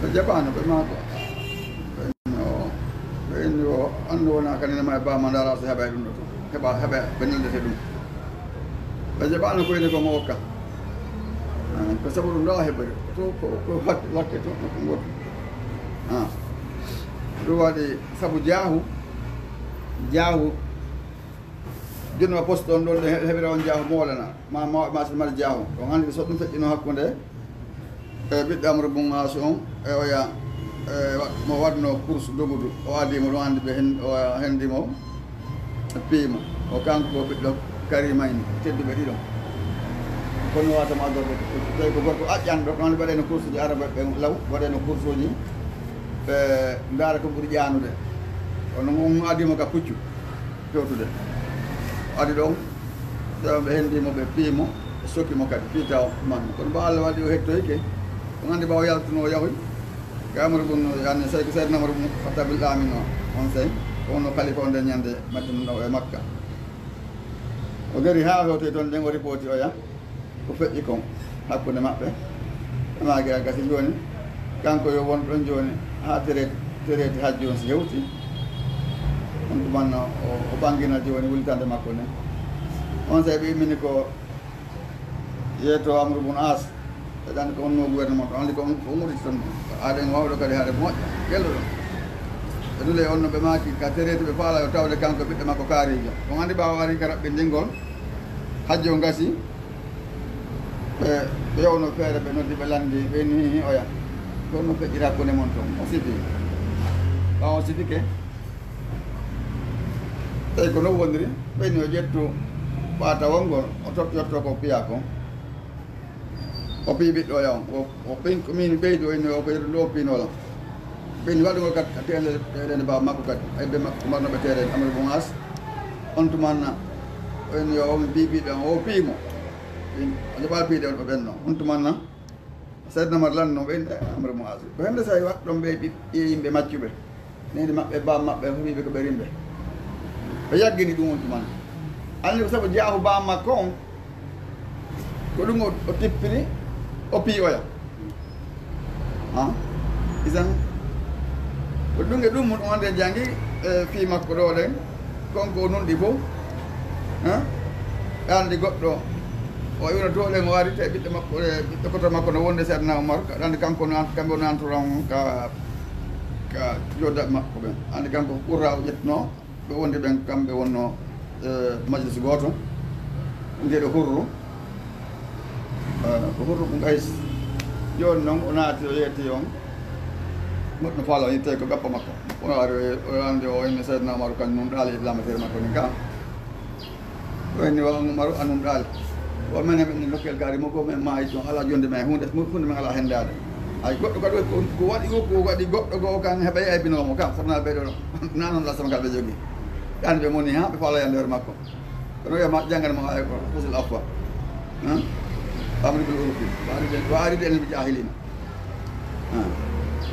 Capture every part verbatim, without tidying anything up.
Ɓe jaɓaano, ɓe maako. Ɓe inni o, ɓe inni o, anndu wona kan ene ma e baama ndaara so heɓa e ɗum ɗo toon. Heɓa, heɓa ɓe neldete ɗum. Ɓe jaɓaano ko ene ko mo okka. Ah, ko sabu ɗum ɗo heɓori. To ko, ko watte, watte to, ko ngoto. Ah. Ɗum waɗi sabu jaahu, jaahu, jooni ma poste on ɗon ɗo he-, heɓira on jaahu moolana. Ma, ma, ma, ma jaahu. On anndi so ɗum feƴƴino hakkunde e ɓiɗɗo Amru bun As on, e oya, e wa-, mo waɗno course dogudu, o adii mo ɗum, anndi ɓe hen, o hendi mo, e pii mo. O kanko ko ɓiɗɗo Karimayni, tedduɓe ɗiɗo. Kono wata mo adorde ko puccu. Tawi ko gorko aƴƴanɗo, ko anndi waɗayno course ji Araba ɓe law, waɗayno course uji, ɓe ndaara ko ɓuri ƴaanude. Kono on adii mo ka puccu. Fewtude. O adi ɗon, tawi ɓe hendi mo, ɓe pii mo, ɓe soki mo kadi, pii taw man. Kono ba Allah waɗi o hettoyike, on anndi ba o yaltuno, o yahoy. Ka Amru bun, yani, Seydina Umar bun Khattab al Amin o, on sey, ko wonno khalifa on nden ñande Madina ɗo e Makka. O gari haa fewtoyi toon, nden o ripooti oya. Ko feƴƴi kon hakkunde maɓɓe. Ɓe maaki a gasi jooni, kanko yo won ɗon jooni haa tereeti, tereeti hajju on si hewti. On tumanno o, o ɓangina jooni wulitande makko nden. On sey ɓe immini ko yeeto Amru bun As. Ɓe ɗan ko wonno gouvernement, to anndi ko on, ko on woni toon. Aɗen wawɗo kadi haɗa moƴƴa, gelluɗo. Ɓe dule on no ɓe maaki ka tereeti ɓe faala yo tawde kanko ɓiɗɗo makko kaarijo. On anndi ɓaawo ari ka raɓɓindingol, hajju on gasi. Ɓe, ɓe yewno feere, ɓe noddi, ɓe lanndi, ɓe ni oya. Ko no feƴƴira hakkunde mon toon? O sifi. Ɓaawo o sifike, tawi ko non woniri, ɓe ni o ƴettu ɓaatawol ngol, o totti, yotto ko piya kon. O pii ɓiɗɗo oya on. O, o ɓen-, ko min ɓeydi o inni o ko yeru ɗo piinoola. Ɓen waɗugol kadi ka teelede, teelede baa makko kadi. Ay ɓe makko marnoɓe teelede, Amru bun As. On tumanna, o inni yo o mi pii ɓiɗɗo on, o pii mo. Ɓen, o jaɓaa piide on, o ɓenno. On tumanna, Seydina Umar lanno ɓen, eh, Amru bun As. Ko hemde so waɗ ɗon ɓe ɓiɓɓe yimɓe maccuɓe. Nehdi maɓɓe, baam maɓɓe, wiiɓe ko ɓe rimɓe. Ɓe yaggini ɗum on tuman. Anndi ko sabu jaahu baam makko on, ko ɗum o, o tippini, o pii oya. Ha? Isan, ko ɗum e ɗum on ande janngi, e fii makko ɗo ɗen, kon ko o nunɗi fof. Ha? Ɓe anndi goɗɗo, o iwno to ɗen, o ari, te ɓiɗɗo makko, e ɓiɗɗo koto makko no wonde Seydina Umar, ka, anndi kanko no an-, kamɓe woni entourant ka, ka joddaɓe makko ɓen. Anndi kanko ko qurra o ƴettuno, ɓe wondi ɓen, kamɓe wonno, e, majlis gooto. Nde ɗo Hurru, e, ko Hurru ko Qays. Jooni noon o naati, o yeeti on, moƴƴo faala, o yii tawi ko gappa makko. O ari, o, o anndi o inni Seydina Umaru, kañum nun ɗaali e lamateere makko nin ka. O inni wa Umaru, anun ɗaali. O menen men nokkel kaari mo ko men maayi toon, alaa jonde men huunde, huunde men alaa henndaade. Ay goɗɗo kadi ko, ko waɗi ko, ko waɗi goɗɗo goo kan heɓay aybinoo mo kan, sabu naa ɓeyɗo ɗo. Naa noon la sama kala ɓe jogii. Ɗaani ɓe moni haa ɓe faala yande hoore makko. Kono wiya ma janngana mo aaya ko, khuzil afwa. Han? Amri bil urfi. Wa aridi, wa aridi anil jahilina. Han?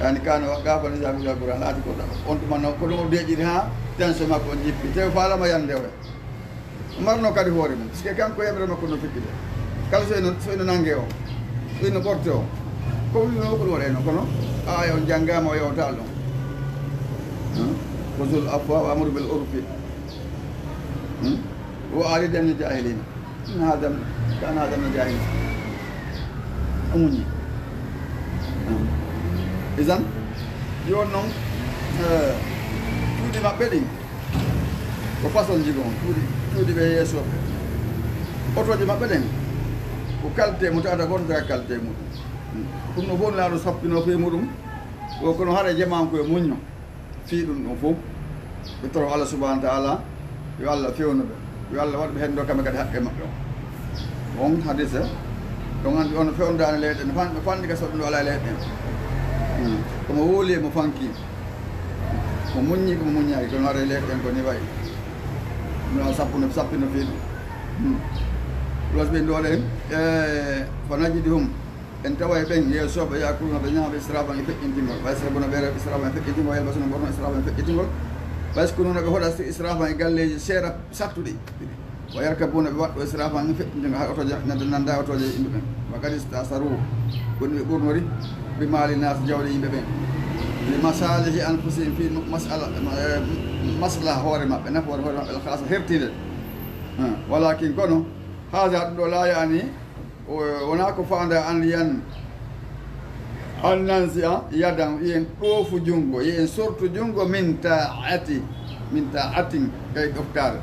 Yani kaana wa gafa ni jabu jabu ran. Laati ko on tuma no, ko ɗum o deeƴiri haa tension makko on jippi. Te faalama yande o. Marno kadi hoore mum. Sike kanko yeɓre makko no feƴƴi de. Kala so eno, so eno nange o. So eno ɓorte o. Ko wino ko ɗum waɗayno kono. Aaya on janngaama o yewtaal ɗon. Han? Khuzul afwa wa amru bil urfi. Hmm? Wa aridi anil jahilina. Inna hada, kana hada min jahilin. O muñi. Hmm. Isan, jooni noon, eh, cuuɗi maɓɓe ɗin, ko façon ji goo, cuuɗi, cuuɗi ɓe yeesooɓe. Otooji maɓɓe ɗen, ko qualité mo tawata gooto tawata qualité muɗum. Hmm. Ɗum no fof Nelaaɗo sappinoo fii muɗum, ko kono hara jamaa ko e muñño. Fii ɗum ɗum fof, ɓe toro Allah subhanahu wa taala, yo Allah fewnu ɓe, yo Allah waɗ ɓe henndo kamɓe kadi haqqe maɓɓe on. On hadise, on anndi on fewndaani leyɗe ɗen, fan-, fanɗi ka soɗɗuno alaa e leyɗe ɗen. Hmm. Ko mo wowli e mo fanki, mo muññi, ko mo muññaaki, kono haray leyɗe ɗen ko ni wayi. No sappuno, sappino fii ɗum. Hmm. Ɗum waɗi ɓe ndoɗen, e, fa najidihum, en taway ɓen yeesooɓe, yaakuluna ɓe ñaama israfan e feƴƴintingol, wa yasrabuna ɓe rewa israfan e feƴƴintingol, wa yalbasuna ɓe ɓorno israfan e feƴƴintingol, wa yaskununa ɓe hoɗa israfan e galleeji seera sattuɗi, wa yarkabuna ɓe waɗɗo israfan e feƴƴintingol, hay otooje nanda, nanda otooje yimɓe ɓen. Wa qad istasaru, woni ɓe ɓurnori, bi mali nas, jawle yimɓe ɓen, li masalihi anfusihim, fi masala, eh, maslaha hoore maɓɓe, nafoore hoore maɓɓe, al khasa, hertinde. Eh, walakin kono, haza, ɗum ɗo, la yani, o, wona ko faanda an yan, an nansi a yadan, yen ɗoofu junngo, yen sortu junngo, min taati, min taatin, kay ɗoftaare.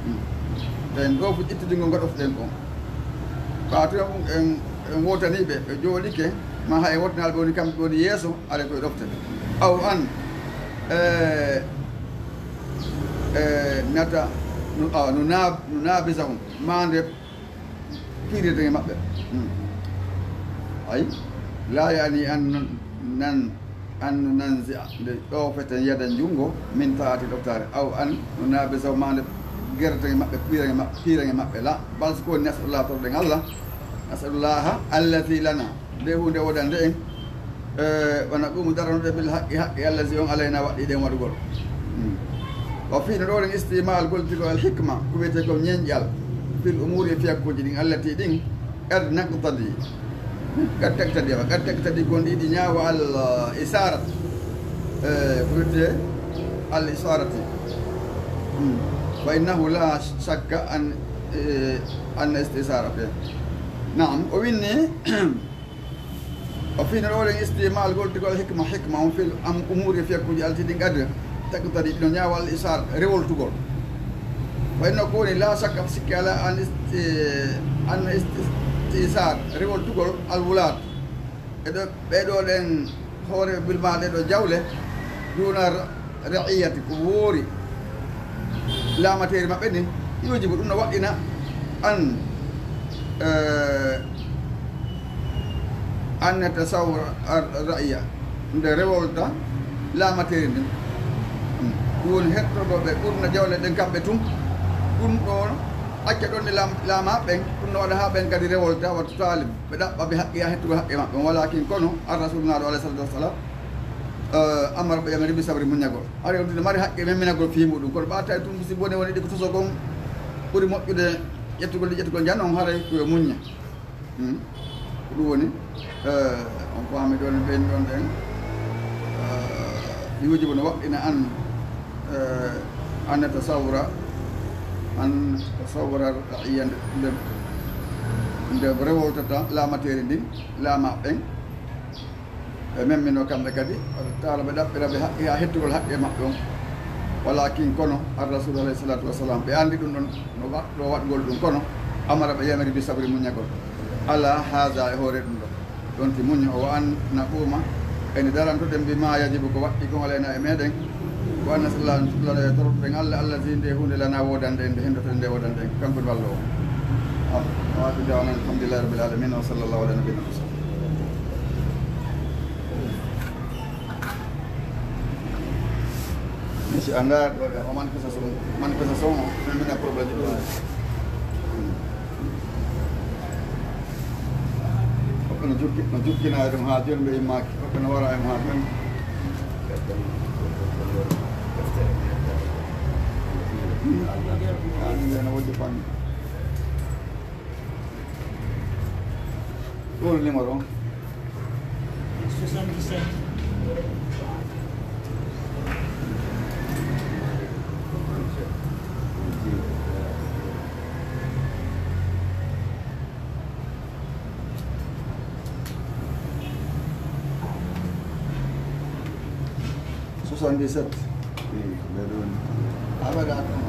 Hmm. Yen ɗoofu ƴettu junngo ngo ɗoften kon. Ɓaato en, en, en wootanii ɓe, ɓe jooɗike, ma hay wootanaali ɓe woni kamɓe woni yeeso, are koye ɗofte. Aw an, e, e, nata, nu, awa, nu naab-, nu naabisahum, maande piireten e maɓɓe. Hmm. Ay, la yani an nan, an nanzi'a, nde ɗoofeten yadan junngo, min taati ɗoftaare, aw an no naabe saw ma nde gerten e maɓɓe, piiren e maɓɓe, piiren e maɓɓe, la, bal ko woni nas'alullah, torɗen Allah, nas'alullaha allazi lana, nde huunde wodande en, eh, wa naqumu, daranoɗen, bil haqqi, haqqi, allazi, on, alayna, waɗɗi ɗen waɗugol. Hmm. Wa fii no ɗoɗen istimal goltigol al hikma, ko wiyetee ko ñeñƴal, fil umuri, e fiyakkuuji ɗin, allati, ɗin, qad naqtadi, qad taqtadi, wa qad taqtadi, ko ɗi ɗi ñaawa al isarat, eh, ko wiyetee al isarati. Hmm. Fa innahu la shakka an, eh, an istisara, ok. Naam, o winni, o fii no ɗoɗen istimal goltigol hikma, hikma on fil am umuri, fiyakkuuji, allati, ɗin, qad taqtadi, ɗi no ñaawa al isar, rewoltugol. Wa inna, ko woni, la shakka, sikki alaa, an isti-, an istisar, rewoltugol al wulaat, e ɗo, ɓee ɗo ɗen hoore bilma ɗee ɗo jawle, duna ra-, ra'iyati, ko woori laamateeri maɓɓe ndin, yujibu, ɗum no waɗɗina an, eh, an natasawwara ar-, ra'iya, nde rewolta laamateeri ndin. Hmm. Ɗum woni hettotooɓe ɓurna jawle ɗen kamɓe tun. Ɗum ɗon acca ɗon nde laam-, laamaa ɓen, ɗum no waɗa haa ɓen kadi rewolta, wattu taalim. Ɓe ɗaɓɓa ɓe haqqi, haa hettugol haqqe maɓɓe. Walakin kono, ar Rasul naaɗo, alayhi salatu wassalam, eh, amara ɓe, yamiri bi sabri, muññagol. Haray on tigi mari haqqe memminagol fii muɗum. Kono ɓa tawi tun si bone woni ɗi ko toso kon ɓuri moƴƴude ƴettugol ɗi, ƴettugol njan on, haray ko yo muñña. Hmm? Ko ɗum woni, eh, on faami ɗon, ɓen ɗon ɗen, eh, yujibu no waɗɗina an, eh, an natasawwara, an tasawwara ra'iya nde, nde, nde rewoltata laamateeri ndin, laamaa ɓen. Ɓe memmino kamɓe kadi, Allah taala ɓe ɗaɓɓira ɓe haqqi, haa hettugol haqqe maɓɓe on. Walakin kono, ar Rasul alayhi salatu wassalam, ɓe anndi ɗum ɗon, no wa-, ɗo waɗgol ɗum, kono amara ɓe yamiri bi sabri, muññagol. Ala haza, e hoore ɗum ɗo. Ɗon ti muñño o, wa an naquuma, ene darantoɗen bi ma yajibu, ko waɗɗi kon alayna e meɗen. Wa an nas'ala, en tuklano e toroɗen Allah, allazi, nde huunde, lana wodande en, nde hendoten nde wodande en, kanko woni wallo o. Wa akhiru da'wana alhamdulillahi rabbil alamin, wa sallallahu ala nabiyyina Muhammad. Mi si anndaa ɗo, ɗo, o manifestation, manifestation o, min, min a problème ɗo. Woɓɓe no jokki-, no jokkina e ɗum haa jooni, ɓe immaaki. Woɓɓe no wara e ɗum haa jooni. Haa jooni no wojji fanni. Ɗo numéro on? Soixante-dix-sept. Soixante-dix-sept. Wi, ɓe ɗon. Aɓe ɗa ɗon.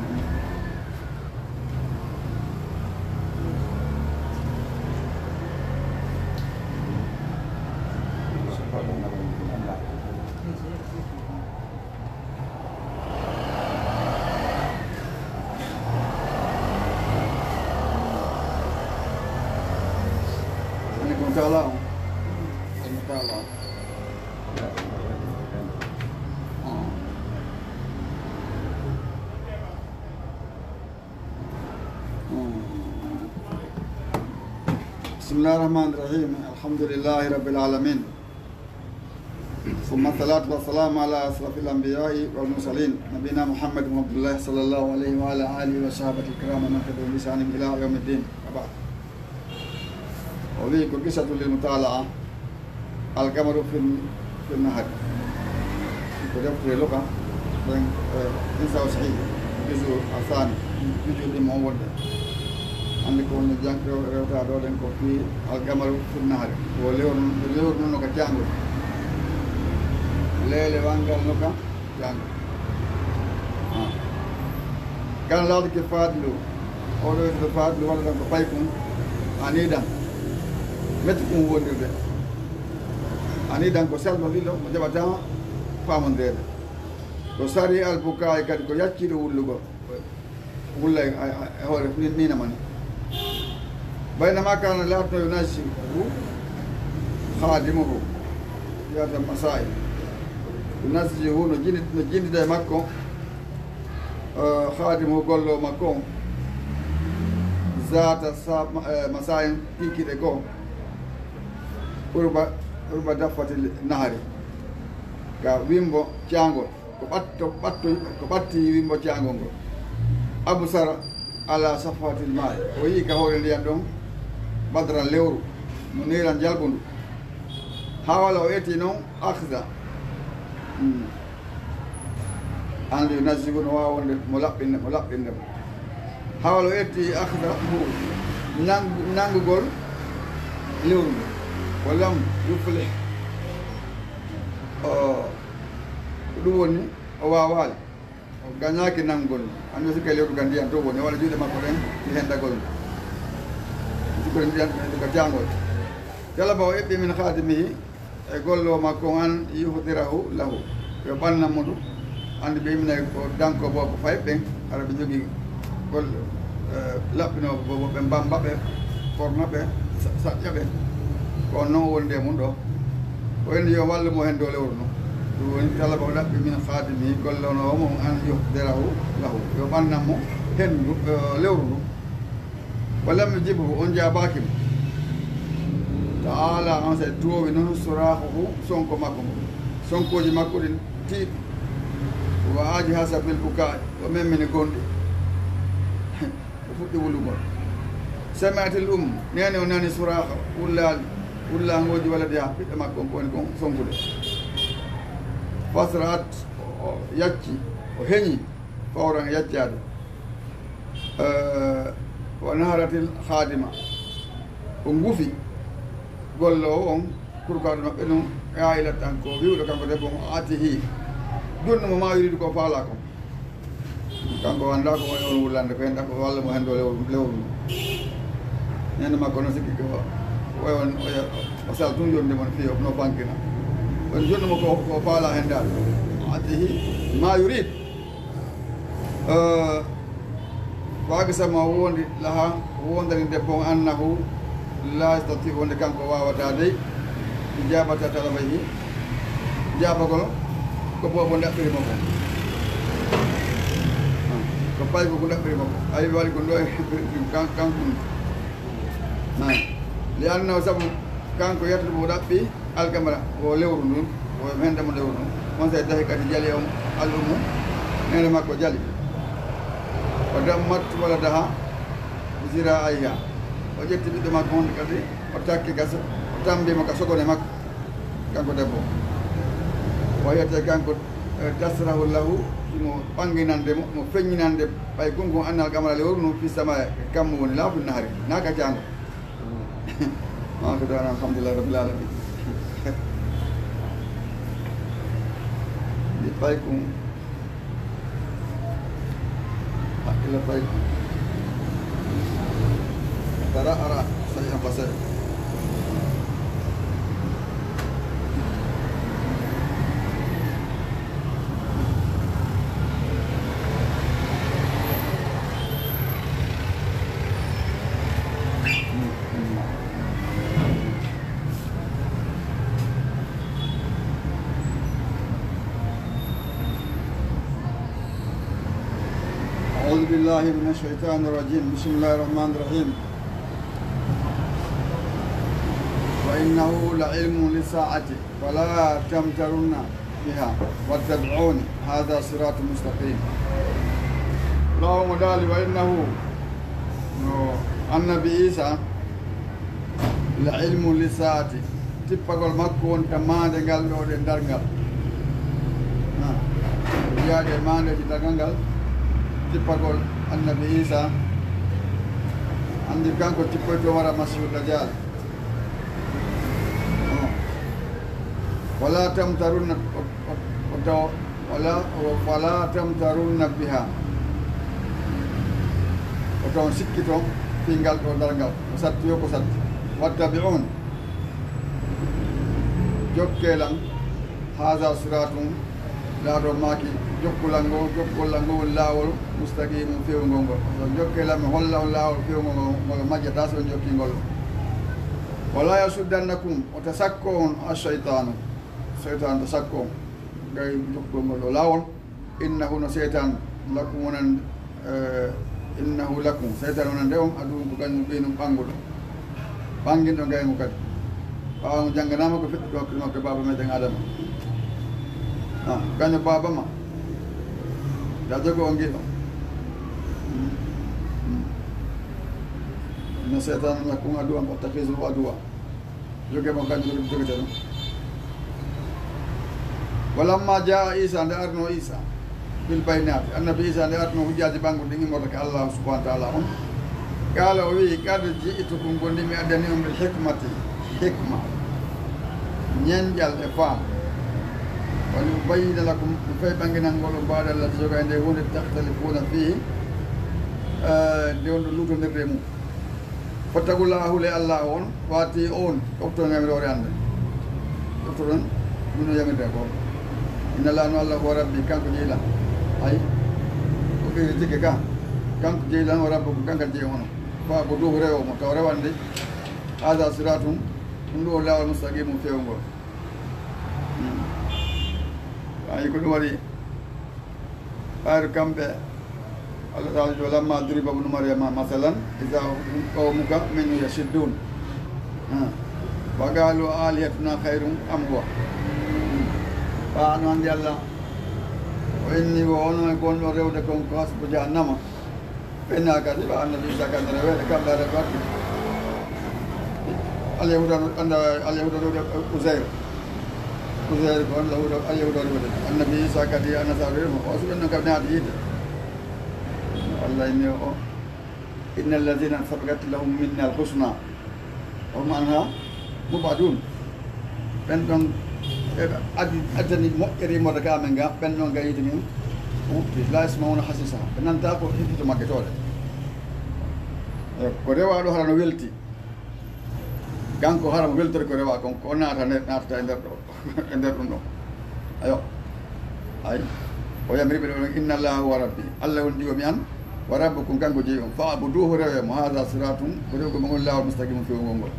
Woni ɗum tala on. Woni tala on. بسم الله الرحمن الرحيم. الحمد لله رب العالمين. ثم الصلاة والسلام على أشرف الأنبياء والمرسلين، نبينا محمد بن عبد الله، صلى الله عليه وعلى آله وصحبه الكرام ومن تبعهم بإحسان إلى يوم الدين. وبعد. O wiyi ko qissatu lil mutala'a, Al Qamaru fi, fi Nahari. Ko deftere Luka, ɗen, eh, Insa o Sahih, juzu a thani, juzu ɗimo on wonde. Anndi ko woni jang-, rew-, rewta ɗo ɗen ko fi Al Qamaru fi Nahari. Ko lewru, lewru noon no ka caangol. Leele wangal no ka Janngo. Ah. Kan laawde ke faadlu. Oɗo wiyetee faadlu walla tan ko paykun. Anidan. Metti kun wondirde. Anidan ko selmo lilo mo jaɓata faamondeede. Ko sari al bukaay kadi ko yacciiɗo wullugol. Wulla e, e, e hoore ni-, niina mani. Baynama kana laatno yunasihu khadimuhu yata masai. Yunasihu no jindi-, no jindida e makko, eh, khadimuhu gollo makko on. Zata sa-, ma-, eh, masain kikiɗe goo. Urba, urba daffati nahari. Ka wimbo caangol. Ko ɓatto, ɓatto, ko ɓatti wimbo caangol ngol. Absara ala safatil ma'i. O yii ka hoore ndiyan ɗon badran lewru. Muniran jalbundu. Hawala o eti non akhza. Hmm. Anndi nasibu no waawa wonde mo laɓɓinde, mo laɓɓinde mo. Hawala o eti akhza hu. Nangu-, nangugol lewru ndu. Walam yuflih. O, ko ɗum woni o waawaali. O gañaaki nanngol. Anndi o sikka lewru ka ndiyan to woni, o waɗa juuɗe makko ɗen e hendagol. Sikka ndiyan ɗen ka jaangol. Talaba o eɓɓi min khadimihi e gollo makko on an yuhdirahu lahu. Yo ɓannan mo ɗum. Anndi ɓe imminay ko danko boo ko fay ɓen. Hara ɓe jogii golle, eh, laɓɓinooɓe boo ɓe mbamba ɓe, forna ɓe, sa-, saƴƴa ɓe. Ko on non o wondi e mum ɗo. O inni yo wallu mo hen dow lewru ndun. Ɗum woni talaba o ɗaɓɓi min khadimihi gollonoowo mo an yuhdirahu lahu. Yo ɓannan mo hendu, eh, lewru ndun. Wa lam yujibhu, on jaabaaki mo. Ta'ala, on sey duwowi non suraahuhu, sonko makko ngon. Sonkooji makko ɗin tiiɗi. Wa ajhasa bil bukaa, o memmini gonɗi. O fuɗɗi wulugol. Sami'atil um, neene o nani suraaha, wullaali, wullaangooji waladiha, ɓiɗɗo makko on ko woni kon sonkude. Fasra'at, o, o yacci, o heñi, fawran yaccaade. Eh, wa naharatil khadima, o ngufi golloowo on, kurkaaɗo maɓɓe ɗum, e aayila tan ko wi'uɗo kanko debbo on, atihi, jonnu mo ma yuridu ko faalaa kon. Kanko anndaa ko woni on wullande, ko hen ɗaɓɓo walla mo hen ɗo lewru, lewru ndu. Neene makko no sikki ko o, o, o, o sal tun yonde mon fiyo, no fankina. On jonnu mo ko, ko faalaa hen dal. Atihi ma yurid. Eh, wa aqsama o wondi laha, o wondani debbo on annahu la yastati, wonde kanko waawata dey ijabata talabayhi, jaabagol ko boobo ɗaɓɓiri mo ko. Ko paygo ko ɗaɓɓiri mo ko. Ayi wali ko ɗo e kan-, kanko. Li annahu sabu kanko yettude mo ɗaɓɓi. Alkamara, o lewru ndun, o hende mo lewru ndun. On sey dahi kadi jali on allumu, neene makko jali. O dammat waladaha zira'ayha. O ƴetti ɓiɗɗo makko on kadi, o takki ka so-, o tambi mo ka sogone makko, kanko debbo. O yiyete kanko, eh, tasrahu lahu, mo ɓanginande mo, mo feññinande, ɓay gungun anna alkamara lewru ndun fi sama, kammu woni laafu nahari, naa ka caango. Maa ko daan, alhamdulillahi rabbil alamin. Ɗi pay ko hakkille pay ko. Tara ara, sayan fasay. أعوذ بالله من الشيطان الرجيم. بسم الله الرحمن الرحيم. وإنه لعلم للساعة فلا تمترن بها واتبعون هذا صراط مستقيم. Laawol mo daali, wa innahu, no annabi Iisa, La ilmu li saati, tippagol makko wonta maande ngal ɗo ɗe darngal. Ah, wiyaade maandeeji darngal ngal, tippagol annabi Isa, anndi kanko tippoyto wara Masiihu Dajjal. Ah. Wala tamtarunna, o, o, o taw, wala, o, fala tamtarunna biha. O taw sikkito fii ngal ɗo darngal. O satti yo ko satti. Wattabi'un. Jokkee lan. Haza siratun. Laaɗo maaki jokkol lan ngo, jokkol lan ngo woni laawol mustaqimun fewngol ngol. So jokkee lan mi holla on laawol fewngol ngol, ngol majjata so on jokkii ngol. Wala yasuddannakum, o ta sakko on ash-shaytanu. Seytaane to sakko on, gay jokkugol ngol ɗo laawol. Innahu no seytaane lakum wonande, eh, innahu lakum, seytaane wonande on, aduwwun ko kañum ɓeynum ɓannguɗo. Ɓannginɗo gay ngu kadi. Ɓaawo ngu jannganaama ko feƴƴi ko hakkunde makko e baaba meɗen Adama. Ah, kañum baaba ma. Da jogo on giɗo. Mm, mm. Inna seytaane lakum aduwwun fattakhidhuhu aduwwa. Joge mo kañum ko ɗum jogata ɗum. Walamma jaa Isa, nde arno Isa, bil bayyinaati, annabi Isa nde arno hujjaaji ɓannguɗi ɗin immorde ka Allah subhanahu wa ta'ala on. Qala, o wi'i, qad ji'tukum, gondi mi addani on bil hikmati, hikma, ñenƴal e faam. Wa li ubayyina lakum, mi fay ɓannginangol on ba'da allati, joga e nde huunde, takhtalifuna fihi, eh, nde on ɗo luutondirde e mum. Fattaqullaha, hule Allah on, wa ati'un, ɗoftoɗon yamiroore an nden. Ɗoftoɗon min no yamirɗen ko. Inna Allah, no Allah, huwa rabbi, kanko jeyi lan. Ay, o ɓeydi tike ka. Kanko jeyi lan, wa rabbukum, kanko jeyi on. Fa'buduhu, rewo mo, taw rewande. Haza siratun, ɗum ɗo laawol mustaqimun fewngol. Hmm. Ay, ko ɗum waɗi. Ɓayri kamɓe, Allah Ta'ala jo, lamma duriba ibnu Maryama masalan, iza hum qawmuka minhu yashiddun. Ah. Wa qalu alihatuna khayrun am huwa. Ba no anndi Allah, o inni wo ono e gonɗo rewde kon ko hasbu jahannama. Ɓenna kadi, ɓa annabi Isa kadi reweede, kamɓe ara ko ardi. Alyahuuda no, annda Alyahuuda no wi'ude Uzayr. Uzayr ko on Yahuuda, Alyahuuda no wi'ude. Annabi Isa kadi, Annasaara wi'ude mo, o suɓen non kam naati yiite. Allah inni o, inna allazina sabaqat lahum minna al-husna, wa hum anha mubadun. Ɓen ɗon ɓe adi-, addani moƴƴere immorde ka amen ga, ɓen ɗon ga yiite min wuppi. La yasmauna hasisa. Ɓe nanta ko hirkito magge toole. E ko rewaaɗo hara no welti. Kanko hara mo weltori ko rewa kon, ko naata nder, naatata e nder ɗo, e nder ɗum ɗo. Ayo. Ay. O yamiri ɓe ɗon, inna Allaha huwa rabbi. Allah woni joomi an, wa rabbukum, kanko jeyi on. Fa'buduhu, rewe mo. Hadha siratun, ko rewgol mo ngol laawol mustaqimun fewngol ngol.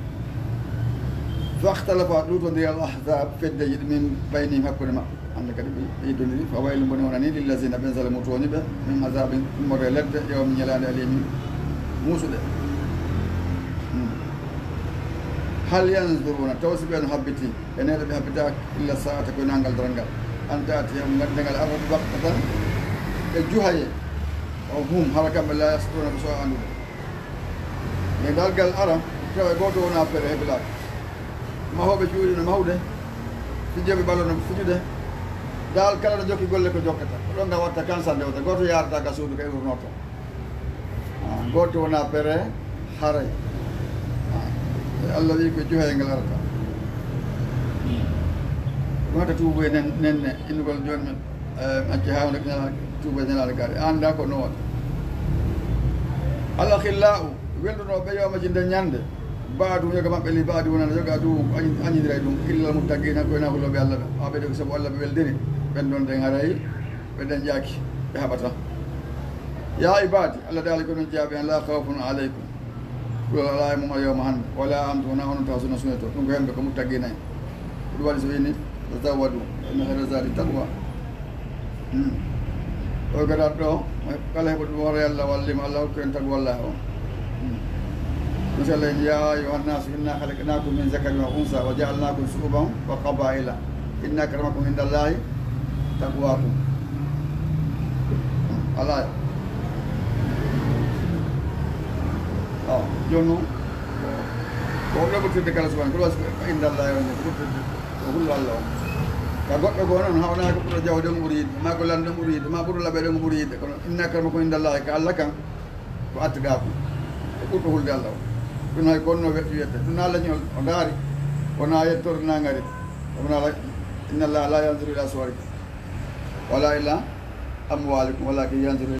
Fahtalafa, luutondiri al ahzab, feddeji ɗi min baynihim hakkunde maɓɓe. Hannde kadi ɓe yeddondiri, fa waylu bone wonani lillazina ɓen zalamu tooñi ɓe, min azabin immorde ledde, yawmi ñalaande alimin muusuɗe. Hmm. Hal yanzuruna, taw si ɓe no habbiti, e neɗɗo ɓe habbitaaki, illa sa'ata ko nangal darangal. An ta'tiyahum, ngadde ngal arata baktatan, ɓe juhaye, o hum, hara kamɓe la yasturuna ɓe so a andude. Nde dargal ara, tawa gooto wona pere hebilaaki. Mahooɓe cuuɗi no mahude, fijooɓe ballo no fijude. Dal kala no jokki golle ko jokkata. Ko ɗon nga watta kansa ndewta. Gooto yaarata ka suudu ka iwrunoto. Ah, gooto wona pere haray. Ah, e Allah wi ko juhaygal arata. Ɗum wata tuubu e nen-, nenne, innugol jooni men. Eh, acca haa wonde ñalaande, tuuba ñalaande gaare. A anndaa ko no waɗa. Al akhillau, welndunooɓe yawma ji nden ñande. Ba'duhum, yoga maɓɓe, li ba'din, wonana yoga, aduwwun, ko añi-, añindiray ɗum. Illa al muttaqina, ko wona hulooɓe Allah ɓe. Haa ɓe ɗo ko sabu Allah ɓe weldiri. Ɓen ɗon nden haray, ɓe ɗen jaaki, ɓe haɓata. Ya ibadi, Allah daali ko non jaabi an, la khawfun alaykum. Kulol alaa e mon o yawma hannde. Wala antum, wona onon taw sona sunoto. Ɗum ko hemɓe ko muttaqiina en. Ko ɗum waɗi so ini, tazawwadu, fa inna khayra zadi taqwa. Hmm. O gadaɗo ɗo, kala heɓuɗo ɗum hoore Allah, wallimo Allah hokku en taqwa Allah o. Hmm. Misal en, ya ayyuhan nasu inna khalaqnakum min zakarin wa unsa wa ja'alnakum shu'uban wa qabaila. Inna akramakum indallahi taqwakum. Alaa. Awa, jooni noon, Ko ɓe ɓurtirde kala subhanahu, kul huwa indallahi, woni ko ɓurtirde ko hulɗo Allah on. Ka goɗɗo goo noon, hawnaaki ɓurɗo jawde ngu ɓuri yiɗde, maa ko lanɗo ɓuri yiɗde, maa ɓurɗo laɓeede ngu ɓuri yiɗde, kono inna akramakum indallahi, ka Allah kan, ko attidaaku, ko ɓurɗo hulde Allah on. Ɗum hay ko honno we-, wiyete, ɗum naa leñol o ndaari, wonaa yettoore naangari, wonaa la, inna Allaha la yanzuru ila suwarikum, wala ila amwalikum, walakin yanzuru